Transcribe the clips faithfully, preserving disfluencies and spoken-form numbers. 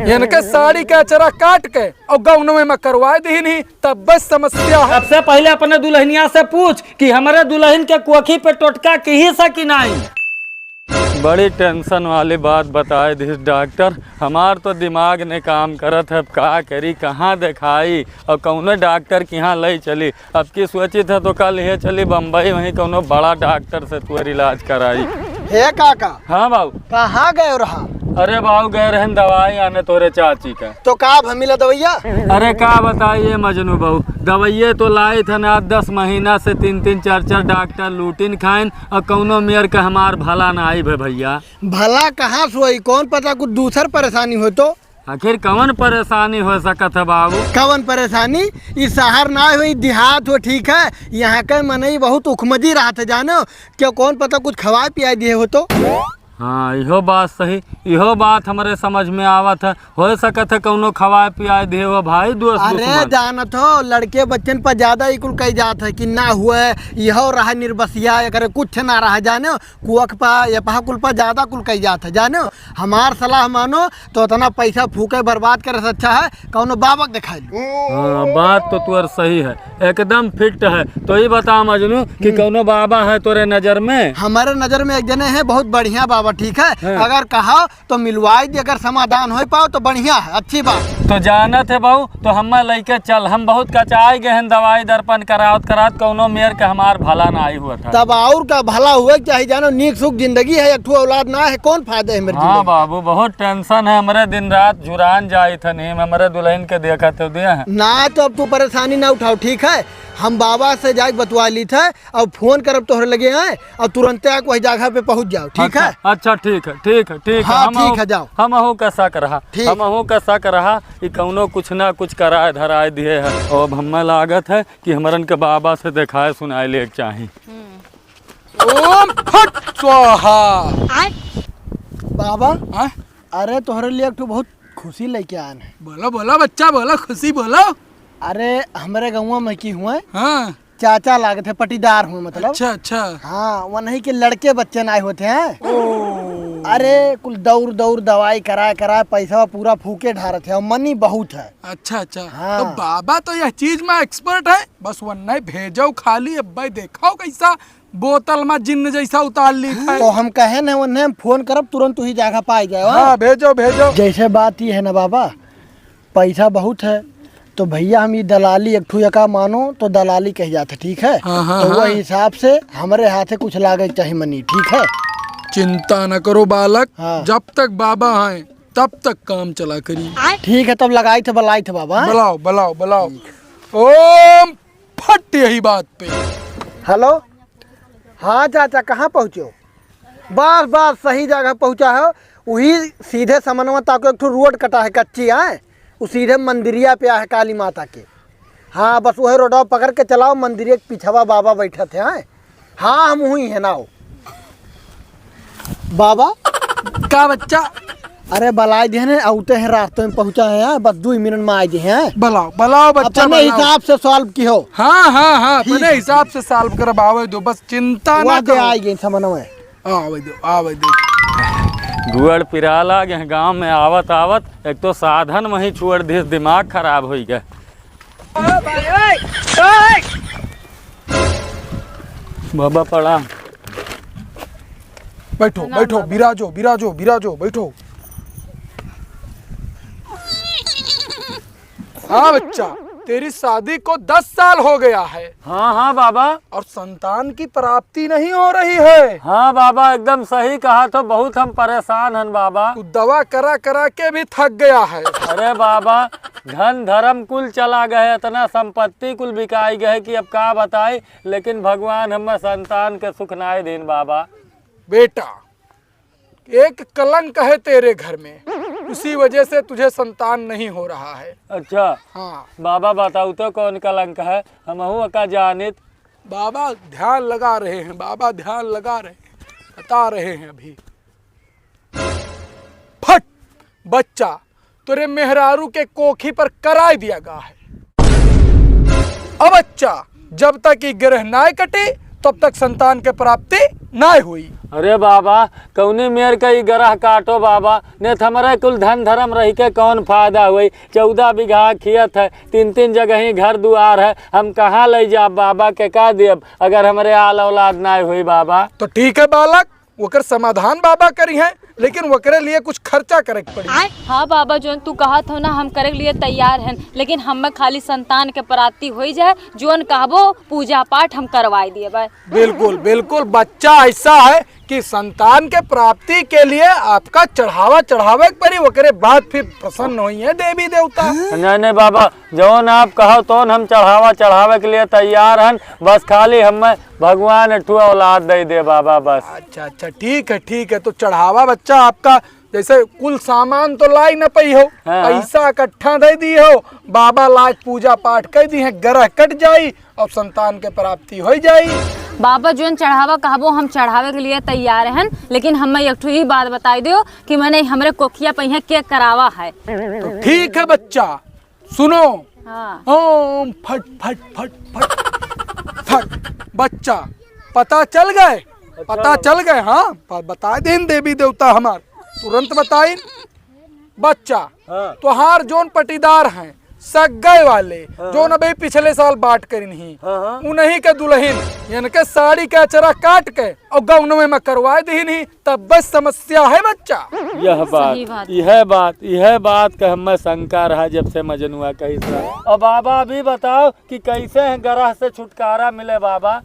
इनके साड़ी के अचरा काट के और गौनवे में करवाए दीन ही, तब बस समस्या है। सबसे पहले अपने दुल्हनिया से पूछ कि हमरे दुल्हन के कोखी पे टोटका किही सा कि नाहीं। बड़ी tension वाली बात बताए दिस डॉक्टर। हमार तो दिमाग ने काम करत है, अब का करी, कहाँ देखाई और कौने डॉक्टर के यहाँ ले चली। अब की सोचित है तो कल ये चली बम्बई, वहीं कौनो बड़ा डॉक्टर से तोर इलाज कराई। हे काका। हाँ बाबू। कहाँ गए रहा? अरे बाबू, गए रहन दवाई आने तोरे चाची का। तो का अब मिला दवैया? अरे का बताइए मजनू बाबू, दवाइये तो लाइत हन, आज दस महीना से तीन तीन चार चार डॉक्टर लूटिन खाइन और कौनो मेर का हमार भला नाई भे भैया। भला कहाँ से होई? कौन पता कुछ दूसर परेशानी हो तो। आखिर कवन परेशानी हो सकत है बाबू? कवन परेशानी? ई शहर ना हो, ई देहात हो, ठीक है? यहाँ के मनई बहुत उखमदी रहत है, जानो? क्यों, कौन पता कुछ खवाए पियाए दिए हो तो। हाँ, इहो बात सही, इहो बात हमरे समझ में आवत है। हो सकत है कौनो खवाए पियाए दिए हो भाई, दोस्त अरे दुश्मन। जानत हो, लड़के बच्चन पर ज्यादा ई कुल कही जात है कि ना हुए, इहो रहा निर्बसिया, एकरे कुछ ना रहा, जानो? कुअक पा, ये पहा कुल पा ज्यादा कुल कही जात है, जानो? हमार सलाह मानो तो इतना पैसा फूके बर्बाद करे से अच्छा है कौनो बाबा के दिखाई लो। हाँ, बात तो तुअर सही है, एकदम fit है। तो ये बता मजनू कि हम्म। कौनो बाबा है तोरे नजर में? हमारे नजर में एक जने हैं बहुत बढ़िया बाबा, ठीक है? हाँ। अगर कहा तो मिलवाई दे, अगर समाधान हो पाओ तो बढ़िया है, अच्छी बात। तो जानत है बाबू, तो हम्मा लइके चल, हम बहुत कचाई गए हैं दवाई दर्पण करावत करावत, कौनो मेर के हमार भला ना आई हुआ था। तब और का भला हुए के चाही जानो, नीक सुख जिंदगी है, एक ठो औलाद ना है, कौन फायदा है मेरे हाँ जिंदगी? बाबू, बहुत tension है हमरे, दिन रात झुरान जाई था नीम, हमरे दुल्हन के देखत हो दिया है। ना तो अब तू परेशानी ना उठाओ, ठीक है? हम बाबा से जाके बतवा ली थे, अब फोन करब तोहरे लगे आए और तुरंते आके वही जगह पे पहुंच जाओ, ठीक अच्छा, है? अच्छा, ठीक है, ठीक है, ठीक है। हाँ, हम ठीक अहू, है, जाओ। हम अहू का शक रहा, ठीक। हम अहू का शक रहा कि कौनो कुछ ना कुछ कराए धराए दिए है। और अब हमें लागत है कि हमरन के बाबा से देखाए सुनाए ले के चाही। ओम फट स्वाहा। बाबा, हाँ? अरे तोहरे लिए एक ठो बहुत खुशी लेके आन है। बोलो, बोलो बच्चा, बोलो, खुशी बोलो। अरे हमरे गौवा में की हुए, हाँ। चाचा लागत है, पटीदार हुए मतलब। अच्छा, अच्छा। हाँ, वनही के लड़के बच्चे नाय होते हैं। ओ। अरे कुल दौर दौर दवाई कराए कराए पैसा पूरा फूके ढारत है और मनी बहुत है। अच्छा, अच्छा। हाँ। तो बाबा तो यह चीज में expert है, बस वन्ने भेजो खाली, अब भाई देखाओ कैसा बोतल में जिन्न जैसा उतार ली था। तो हम कहे न, उन्हें हम फोन करब, तुरंत वही जगह पाई जाए, हाँ? हाँ, भेजो, भेजो। जैसे बात ये है ना बाबा, पैसा बहुत है, तो भैया हम ये दलाली एक ठो एका मानो तो दलाली कह जात है, ठीक है? हाँ, हाँ, तो हाँ। वही हिसाब से हमरे हाथे कुछ लागे के चाही मनी, ठीक है? चिंता न करो बालक, हाँ। जब तक बाबा आए तब तक काम चला करी। ठीक है, तब लगाई थे, बुलाई थे बाबा, हाँ? बुलाओ, बुलाओ, बुलाओ। ओम फट यही बात पे। हेलो, हाँ चाचा, कहाँ पहुँचो? बस बस, सही जगह पहुँचा है। वही सीधे समनवा ताको एक ठो रोड कटा है कच्ची, आए, वो सीधे मंदिरिया पे आहे काली माता के। हाँ, बस वही रोडवा पकड़ के चलाओ, मंदिरिया के पिछवा बाबा बैठत है, आए। हाँ, हम हुई है ना हो। बाबा। का बच्चा? अरे बलाई दिहने, आउते हैं, रास्ते में पहुँचा है यार, बस दो मिनट में आ गए हैं। बुलाओ, बुलाओ बच्चा, अपने बुलाओ। हिसाब से solve की हो। हाँ, हाँ, हाँ, ठीक अपने है। हिसाब से solve करवावे दो, बस चिंता ना वह दे करो। आ गए समनवे। आवे दो, आवे दो। गुअड़ पिराला गए गाँव में आवत आवत, एक तो साधन वहीं छोड़ दिस, दिमाग खराब होई गए। बाबा प्रणाम। बैठो, प्रणाम बैठो, बाबा। बिराजो, बिराजो, बिराजो, बैठो। हाँ बच्चा, तेरी शादी को दस साल हो गया है। हाँ, हाँ बाबा। और संतान की प्राप्ति नहीं हो रही है। हाँ बाबा, एकदम सही कहा, तो बहुत हम परेशान हन बाबा। तू दवा करा करा के भी थक गया है। अरे बाबा, धन धर्म कुल चला गए, इतना संपत्ति कुल बिकाई गए कि अब का बताई, लेकिन भगवान हमें संतान के सुख नाय देन बाबा। बेटा, एक कलंक है तेरे घर में, उसी वजह से तुझे संतान नहीं हो रहा है। अच्छा। हाँ। बाबा बताओ तो कौन कलंक है, हमहू का जानित। बाबा ध्यान लगा रहे हैं, बाबा ध्यान लगा रहे हैं, बता रहे हैं अभी। फट बच्चा तोरे मेहरारू के कोखी पर कराई दिया गा है। अब बच्चा, जब तक ई ग्रह नाय कटे, तब तक संतान के प्राप्ति नाय होई। अरे बाबा, कौनी मेर का ई गरह काटो बाबा, ने त हमरे कुल धन धरम रहि के कौन फायदा हुई? चौदह बीघा खेत है, तीन तीन जगही घर दुआर है, हम कहाँ लइ जाब बाबा, केका देब अगर हमरे आल औलाद नाय हुई बाबा? तो ठीक है बालक, ओकर समाधान बाबा करिहैं, लेकिन ओकरे लिए कुछ खर्चा करे के पड़ी। हाँ बाबा, जौन तू कहत हो ना, हम करे के लिए तैयार हन, लेकिन हमें खाली संतान के प्राप्ति होइ जाए, जौन कहबो पूजा पाठ हम करवाइ दिए बा। बिल्कुल, बिल्कुल, बच्चा ऐसा है कि संतान के प्राप्ति के लिए आपका चढ़ावा चढ़ावे के पड़ी, ओकरे बाद फिर प्रसन्न होइहैं देवी देवता। नहीं, नहीं बाबा, जौन आप कहो तौन हम चढ़ावा चढ़ावे के लिए तैयार हन, बस खाली हमें भगवान एक ठो औलाद दइ दे बाबा, बस। अच्छा, अच्छा, ठीक है, ठीक है, तो चढ़ावा बच्चा आपका, जैसे कुल सामान तो लाई न पई हो, हाँ। पैसा इकट्ठा दइ दी हो, बाबा लायक पूजा पाठ कइ दिहैं, गरह कट जाई और संतान के प्राप्ति होइ जाई। बाबा, जौन चढ़ावा कहबो हम चढ़ावे के लिए तैयार हन, लेकिन हमें एक ठो ई बात बताइ दियो कि मने हमरे कोखिया पे यहाँ के करावा है। तो ठीक है बच्चा, सुनो। हाँ। ओम फट फट फट फट फट। बच्चा, पता चल गए? अच्छा। पता चल गए? हाँ, प-, बताइ देन देवी देवता हमार, तुरंत बताइन। बच्चा, हाँ। तोहार जौन पटीदार हैं, सग्गै वाले, हाँ। जौन अबे पिछले साल बात करिन ही, हाँ, हाँ। उन्हीं के दुलहिन, इनके साड़ी के अचरा काट के और गौनवे में करवाइ दिहिन ही, तब बस समस्या है बच्चा। यह बात, सही बात। यह बात, यह बात का हमें शंका रहा जब से मजनुआ कहिस रहा। अब बाबा अभी बताओ कि कैसे हैं गरह से छुटकारा मिले बाबा?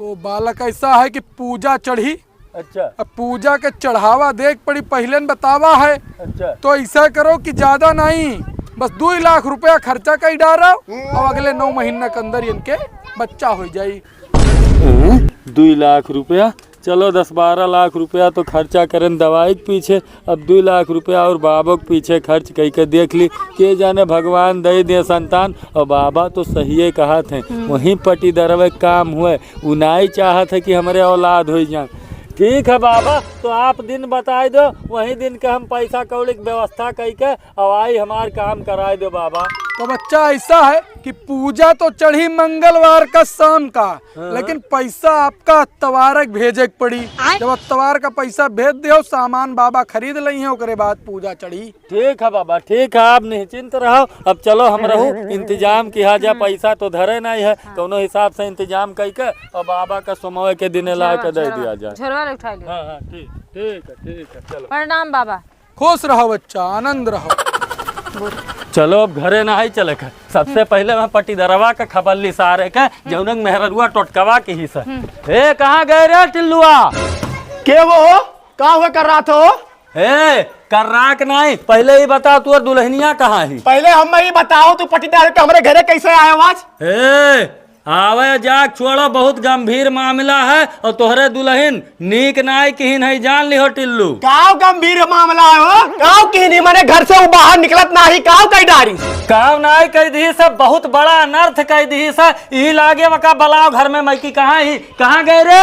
वो बालक ऐसा है कि पूजा चढ़ी। अच्छा। अब पूजा के चढ़ावा देख पड़ी, पहिले न बतावा है। अच्छा। तो ऐसा करो कि ज्यादा नहीं, बस दुइ लाख रुपया खर्चा कइ डारो और अगले नौ महीना के अंदर इनके बच्चा होइ जाई। हैं? दुइ लाख रुपया? चलो, दस बारह लाख रुपया तो खर्चा करेन दवाई के पीछे, अब दुइ लाख रुपया और बाबो के पीछे खर्च कइ के देख ली, के जाने भगवान दइ दे संतान। और बाबा तो सहिए कहत हैं, हम्म। वहीं पटीदरवे के काम हुए, उ नाई चाहत है कि हमरे औलाद होइ जाए। ठीक है बाबा, तो आप दिन बताइ दो, वहीं दिन के हम पैसा कौड़ी के व्यवस्था कइ के अब आई हमार काम कराइ दो बाबा। तो बच्चा ऐसा है कि पूजा तो चढ़ी मंगलवार का शाम का, हाँ। लेकिन पैसा आपका अतवार के भेजे के पड़ी। आय। जब अतवार का पैसा भेज दियो, सामान बाबा खरीद लइहैं, ओकरे बाद पूजा चढ़ी। ठीक है बाबा, ठीक है, आप निश्चिंत रहो। अब चलो हम रहू, इंतजाम किहा जा, हम्म। पैसा तो धरे नहीं है, हाँ। कौनो हिसाब से इंतजाम कइ के और बाबा का सोमवार के दिने ला के दे दिया जाए। झोरवा ले उठाइ लियो। हाँ, हाँ, ठीक, ठीक है, ठीक है, चलो। प्रणाम बाबा। खुश रहो बच्चा, आनंद रहो। चलो अब घरे नाहीं चले के, सबसे हम्म। पहिले वहाँ पटीदरवा के खबर ली सारे के, हम्म। जौन मेहररुआ टोटकवा किहिस। हम्म। ए, कहाँ गए रे टिल्लुआ? के वो हो? का हुआ कर रहा था हो? ए, कर रहा के नाहीं, पहिले ई बताओ तोर दुलहिनिया कहाँ ही? पहिले हम ई बताओ तू पटीदार के हमरे घरे कैसे आयो आज? ए, आवे जाक छोड़ो, बहुत गंभीर मामला है और तोहरे दुलहिन नीक नाई किहिन है, जान लिहो टिल्लू। काव गंभीर मामला है हो? काव किहिन ही? मने घर से वो बाहर निकलत नाहीं, काव कइ डारी? काव नाई कइ दिहिस, बहुत बड़ा अनर्थ कइ दिहिस। यही लागे वका बलाव घर में, मइकी कहाँ ही, कहाँ गए रे?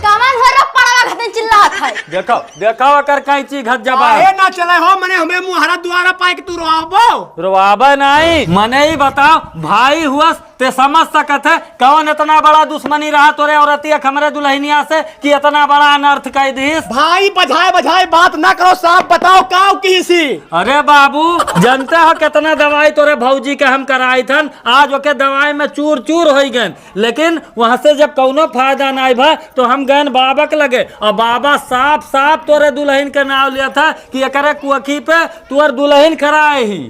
कमन हो रे पड़वा घतन चिल्लात है? देखो, देखो ओकर कैंची घत जबान। काहे ना चले हो? मने हमें मुहरा दुआरा पाए के तू रोआबो? रोआबे नाई। मने ई बताओ, भाई हुअस ते समझ सकत है, कौन इतना बड़ा दुश्मनी रहा तोरे औरतिया के हमरे दुलहिनिया से कि इतना बड़ा अनर्थ कइ दिहिस? भाई, बझाए बझाए बात ना करो, साफ बताओ, काव किहिसी? अरे बाबू, जानते हो कितना दवाई तोरे भौजी के हम कराई थन, आज ओके दवाई में चूर चूर होइ गए, लेकिन वहाँ से जब कौनो फायदा नाई भा, तो हम गएन बाबा के लगे, और बाबा साफ साफ तोरे दुलहिन के नाव लिया था कि एकरे कोखी पे तोर दुलहिन खड़ा ही।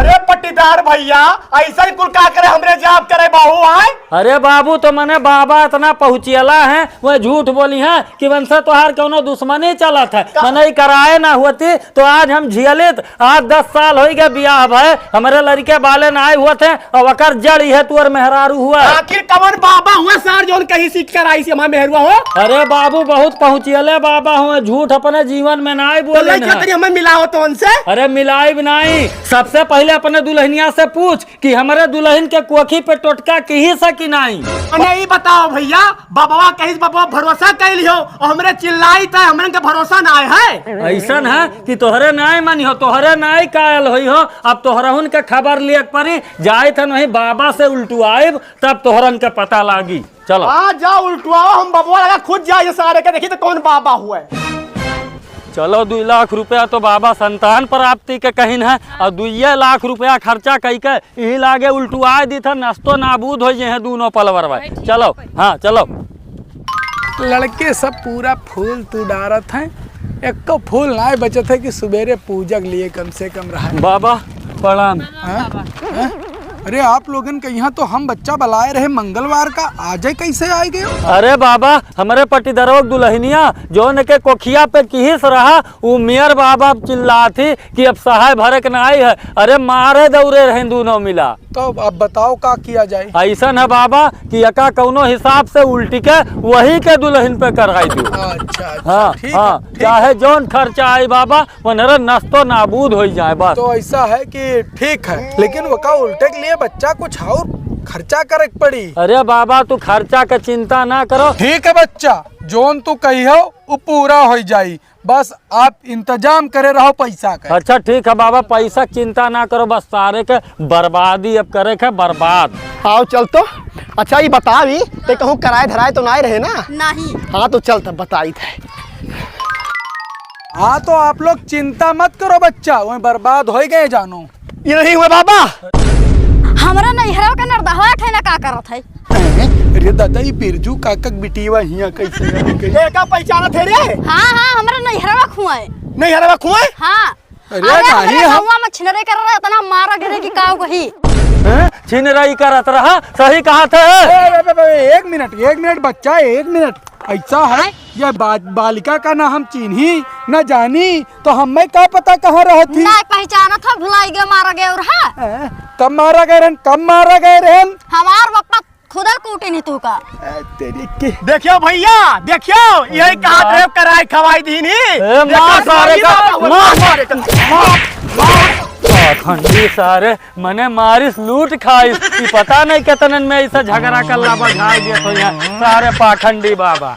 अरे पट्टीदार भइया, अइसन कुल का करे हमरे जाब करे बाबू आए? अरे बाबू, तो मने बाबा इतना पहुँचियला है, वह झूठ बोली है कि वनसे तोहार कौनो दुश्मनी चलत है। का? मने ई कराए ना होती तो आज हम झियलित। आज दस साल होइ गए बियाह भए, हमरे लड़िके बाले नाई होत हैं, और ओकर जड़ इहे तोर मेहरारू हुआ। आखिर कवन बाबा हुआ सार जौन कहीं सीख कर आई से हमार मेहरुआ हो? अरे बाबू, बहुत पहुँचियले बाबा हुआ, झूठ अपने जीवन में नाई तो बोले लइका ना। तनी हमें मिलाओ तो उनसे। अरे मिलाइब नाई, सबसे पहिले अपने दुलहिनिया से पूछ कि हमरे दुलहिन के कोखी पे टोटका किहिस कि नाई। मने ई बताओ भइया, बबवा कहिस बबवा भरोसा कइ लिहो, और हमरे चिल्लाई त हमरे के भरोसा नाई है। अइसन है कि तोहरे नाई मानी हो, तोहरे नाई कायल होई हो, अब तोहरहुन के खबर लिए के परी, जाइत हन वहीं बाबा से उल्टुआइब, तब तोहरन के पता लागी। चलो। हाँ, जाओ उल्टवाओ, हम बबुआ लगा खुद जाए ये सारे के, देखी तो कौन बाबा हुआ है। चलो, दुई लाख रुपया तो बाबा संतान प्राप्ति के कहिन है, और दुइये लाख रुपया खर्चा कई के यही लागे उल्टुआ दी था, नस्तो नाबूद हो जे हैं दोनों पलवर भाई। भाई, ठीक चलो, है भाई। हाँ, चलो। लड़के सब पूरा फूल तू डारत हैं, एको फूल ना बचत है कि सुबेरे पूजा के लिए कम से कम रहा। बाबा, प्रणाम। हाँ? हाँ? अरे, आप लोगन के यहाँ तो हम बच्चा बलाए रहे मंगलवार का, आजे कैसे आइ गयो? अरे बाबा, हमरे पटीदरवा के दुल्हनिया जौन के कोखिया पे किहिस रहा, उ मेर बाबा चिल्लात ही कि अब सहाय भरे के नाई है। अरे मारे दौरे रहे दोनों मिला। तो अब बताओ का किया जाए? ऐसन है बाबा कि एका कौनो हिसाब से उल्टी के वही के दुल्हन पे कराई दो। अच्छा, अच्छा, हाँ, ठीक है, हाँ, ठीक चाहे है। जौन खर्चा आई बाबा, वनरे नस्तो नाबूद हो जाए बस। तो ऐसा है कि ठीक है, लेकिन वका उल्टे के लिए बच्चा कुछ और खर्चा करे के पड़ी। अरे बाबा, तू खर्चा के चिंता ना करो। ठीक है बच्चा, जौन तू कही हो, वो पूरा हो जाई। बस आप इंतजाम करे रहो पैसा का। अच्छा ठीक है बाबा, पैसा के चिंता ना करो, बस सारे के बर्बादी अब करे के बर्बाद। आओ चल तो। अच्छा ये बतावी, ते कहूँ कराए धराए तो नाई रहे ना? नहीं। हाँ तो चल तब बताई थे। हाँ तो आप लोग चिंता मत करो बच्चा, वहीं बर्बाद हो गए जानो। ये नहीं हुआ बाबा। हमरा नैहरवा का नरदहवा ठेना का करत है? अरे दादा, ई बिरजू काका के बिटिया हिया कैसे आ गई? एका पहचानत है रे? हाँ, हाँ, हमरा नैहरवा खुआए। नैहरवा खुआए? हाँ। अरे अरे, नहीं, हमरे हम गौवा में छिनरे कर रहे, इतना मारा गिरे कि का कही। हैं? छिनराई करत रहा, सही कहा थे। ए, ए, ए, ए, एक मिनट, एक मिनट बच्चा, एक मिनट। ऐसा है, आय? ये बा-, बालिका का ना हम चिन्ही, ना जानी, तो हमें का पता कहाँ रहत ही? ना पहचानत हो, भुलाई गए, मारा गए और हाँ। हैं? कब मारा गए रहन, कब मारा गए रहन? हमार बापा खुदा कूटे नहीं तू का। ए, तेरी के। देखियो भैया, देखियो, यही कहा हाँ। रे कराई खवाई दीनी। ए, देखो, मार सारे का, बाबा हुआ, मार। मार, मार, मार। पाखंडी सारे, मने मारिस लूट खाइस। ई पता नहीं कितनन में ऐसा झगड़ा कर ला बजाए दिया तो यहाँ सारे पाखंडी बाबा।